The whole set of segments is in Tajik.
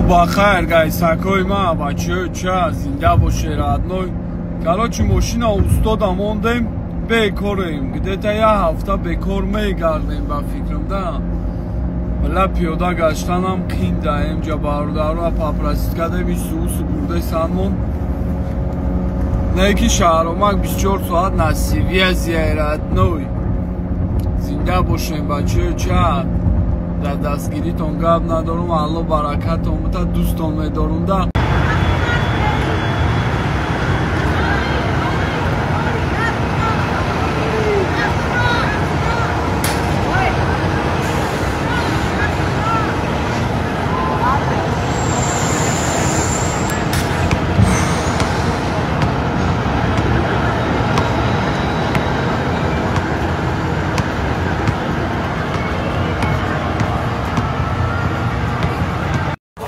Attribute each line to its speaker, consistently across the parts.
Speaker 1: Бахайр, гайсакои ма, бачаё ча, зинда боше, родной. Короче, мошина устода мондем, бекорем. Где-то я ҳафта бекор мегардем, ба фикрам, да. Бла пиёда гаштанам қинда, эмҷа бародаро попросить кардем, исусу бурде санмон. Не ки шаҳромак 24 соат на связи, родной. Зинда бошем, бачаё ча. Дар дастгиритон гап надорум, Алло баракатон бита, дӯстон медорум, да.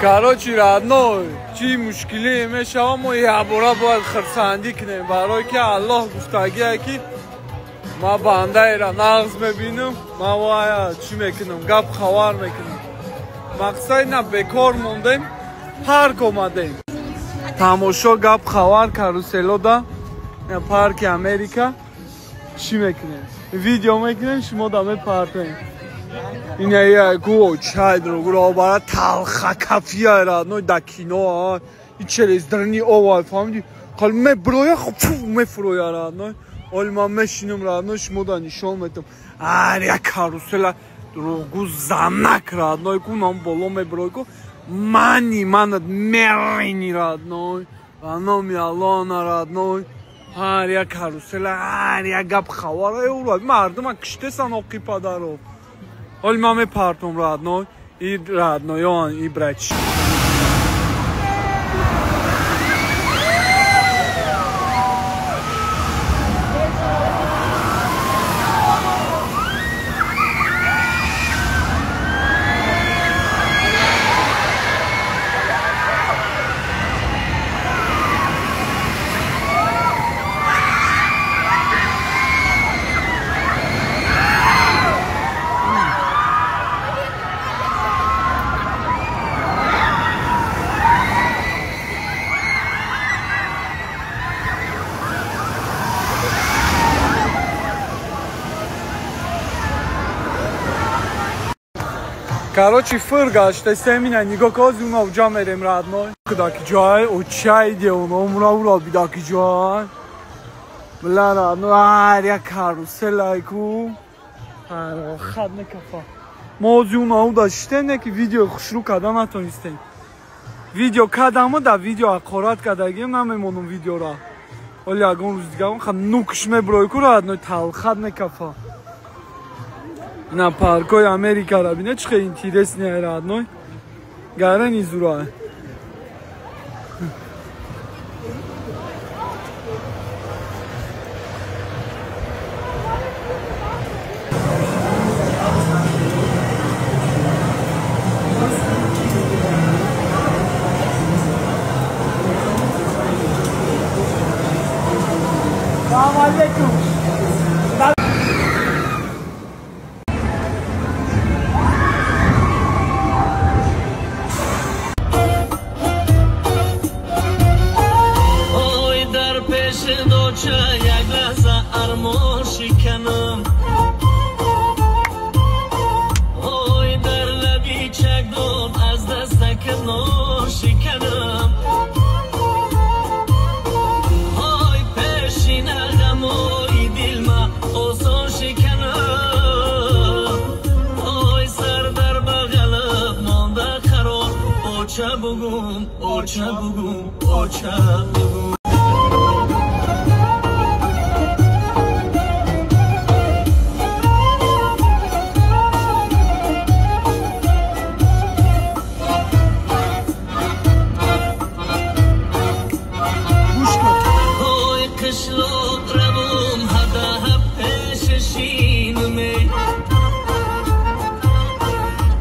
Speaker 1: Короче, родной, чӣ мушкиле мешава, мо ябора бояд хурсандӣ кунем, барое ки Аллоҳ гуфтагие ки ма бандаеро нағз мебинам, ма вая чӣ мекунам, гап хабар мекунам. Мақсад на бекор мондем, парк омадем. Тамошо гап хабар каруселода, парки Америка чӣ мекунем? Видео мекунем, шумо да мепартем. Ина я гу чай другро бара талха кафия родной да кино, и через дрни ова фаҳмиди, қал ме броя фу ме фроя родной. Оли ман мешинам родной, шумо да нишон метам. Ар я карусела другу занак родной ку нам боло ме брой ку мани манат мерини родной. Ба номи Аллоҳ на родной. Ҳар я карусела, ҳар я гап хабар, э ура мардума киштесан оқи падаро. Оли ман мепартом родной, и родной, он и брач. Короче, фыр гаштесем, ина нигоҳ кози уна уҷа мерем родной. Кудаки ҷой, очай де уна, умра ура бидаки ҷой. Бла родной, ҳар як каруселай ку. Ҳар хат некафа. Мо ози уна уда шитем, не ки видео хушрӯ карда натонистем. Видео кардаму да видео ҳақорат кардагием, намемонум видеора. Оли ягон рӯз дигар ха нукш меброй ку родной, талхат некафа. На паркои Америкара бине чӣ хеле интересный родной. Гарани зура. Салам алейкум.
Speaker 2: Оча бугум, оча бугум, оча бугум. Ой, қишлоқ равум, ҳада пеш шинме.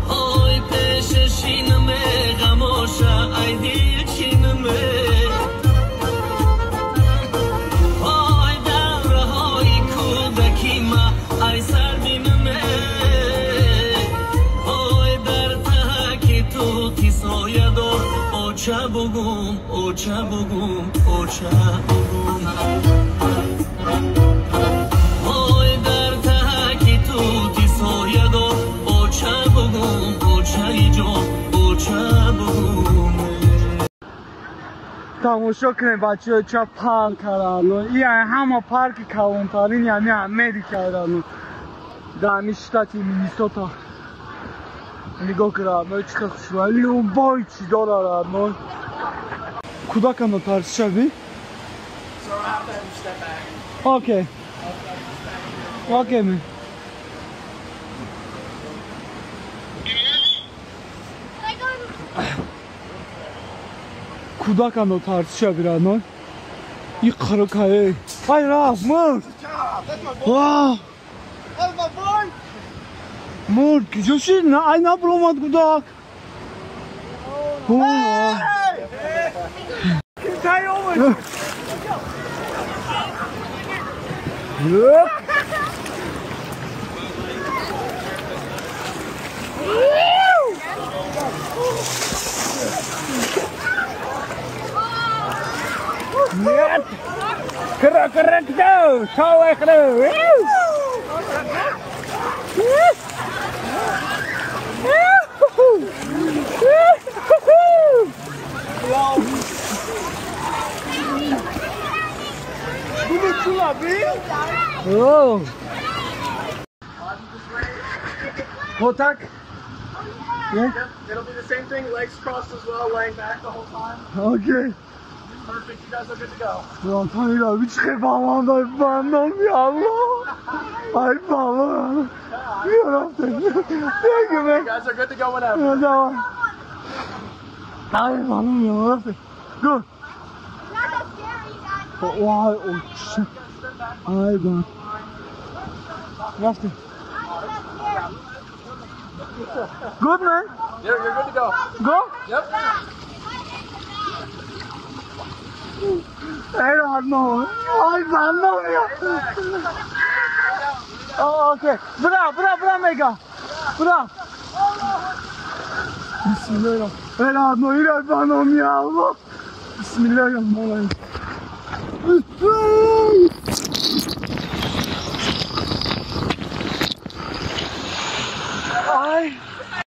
Speaker 2: Ой, пеш шинме, ғамоша ай дил чинме. оча бугум, оча бугум, оча бугум. Ой дар таки тути соя дор, оча бугум, очаи ҷон, оча бугум.
Speaker 1: Тамошо кунед бачаҳо, ча парк кардану. Ин ҳама парки калонтарин яъне Америка кардану. Дар ҳамин штати Миннесота. Нигоҳ кунед, чӣ хел хушрӯ, любой чӣ дорад. Кӯдакам тарсишави? Окей. Окей, man. Кӯдакам тарсишави родной. И қирқае. Ай рафт, мурд. Мурд, куҷо шид? Ай набуромад кӯдак. Нет! Крок-крок-доу! Шоу-эхру! Oh. Kotak? Yeah?
Speaker 3: Yep, it'll be the same thing, legs crossed as well, laying back the whole time.
Speaker 1: Okay.
Speaker 3: Perfect, you guys are good to go.
Speaker 1: Thank you, man.
Speaker 3: You guys are good to go whenever.
Speaker 1: Good. Why? Oh, shit. I got nothing. Good, man.
Speaker 3: You're good to go.
Speaker 1: Go?
Speaker 3: Yep.
Speaker 1: I don't know. I don't know. Oh, okay. Bra, bra, bra, mega. Bra. Bismillahirrahmanirrahim. Ya Allah. Bismillahirrahmanirrahim. Ай.